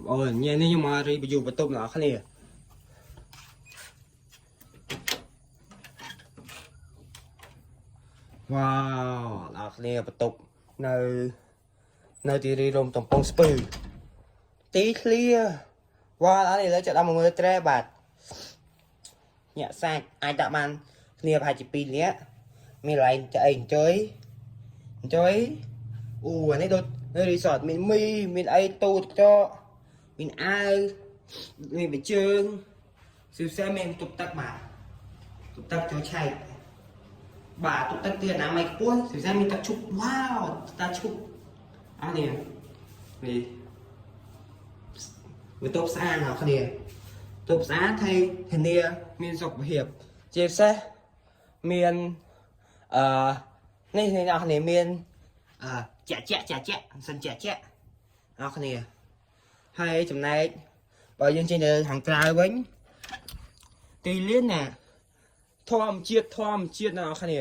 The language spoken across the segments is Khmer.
អូញ៉ែនេះខ្ញុំមក review បន្ទប់អ្នកគ្នាវ៉ាវអ្នកគ្នាបន្ទប់នៅនៅទីរីរំកំពង់ស្ពឺទីឃ្លាវ៉ាវអរនេះឥឡូវចាប់ដល់មកមើលត្រែបាទញាក់សាច់អាចដាក់បានគ្នាប្រហែលជា2នាក់មានកន្លែងចែអីអញ្ជុយអញ្ជុយអូអានេះដូចនៅ resort មានមីមានអីទូទឹកចកមានអាវមានបិជើងស៊ឺសែមានទប់ទឹកបាទទប់ទឹកចូលឆែកបាទទប់ទឹកទីអនាម័យខ្ពស់ស៊ឺសែមានទឹកឈូកវ៉ាវតាឈូកអស់នេះនេះវាទប់ស្អាតអ្នកគ្នាទប់ស្អាតហើយធានាមានសុខភាពជាពិសេសមានអឺនេះនេះអ្នកគ្នាមានអឺចាក់ចាក់ចាក់ចាក់សិនចាក់ចាក់អ្នកគ្នាហើយចំណែកបើយើងចេញទៅខាងក្រៅវិញទីលានណាធម្មជាតិធម្មជាតិអ្នកគ្នា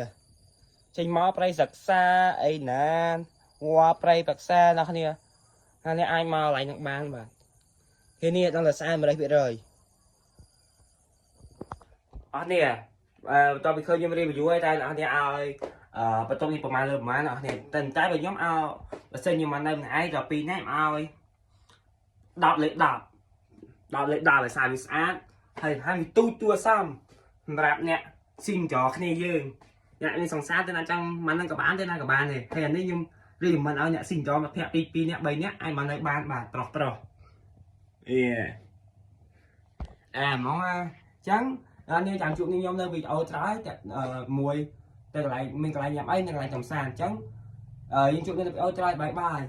ចេញមកប្រៃសិក្សាអីណាវត្តប្រៃប្រឹក្សាអ្នកគ្នាហើយនេះអាចមកកន្លែងហ្នឹងបានបាទធានាដល់តែស្អាត100%អស់នេះអឺបន្ទាប់ពីឃើញខ្ញុំ review ហើយតែអ្នកគ្នាឲ្យអឺបន្ទាប់នេះប្រហែលលើប្រហែលអ្នកគ្នាតែតែបើខ្ញុំឲ្យបើសិនខ្ញុំមកនៅម្នាក់ឯងដល់2នាក់ខ្ញុំឲ្យ10លេខ10 10លេខ10ឲ្យសារវាស្អាតហើយហើយវាទូចទួសមសម្រាប់អ្នកស៊ីងចរគ្នាយើងអ្នកមានសង្សារទៅណាចង់មិននឹងក៏បានទៅណាក៏បានដែរហើយអានេះខ្ញុំ recommend ឲ្យអ្នកស៊ីងចរមកភ័ក្រ2 2នាក់3នាក់អាចមកនៅបានបាទប្រុសប្រុសអេអាហ្មងអញ្ចឹងអានេះចាំជួបនឹងខ្ញុំនៅវីដេអូក្រោយតែមួយទៅកន្លែងមានកន្លែងញ៉ាំអីនៅកន្លែងកំសាន្តអញ្ចឹងយើងជួបនៅវីដេអូក្រោយ bye bye.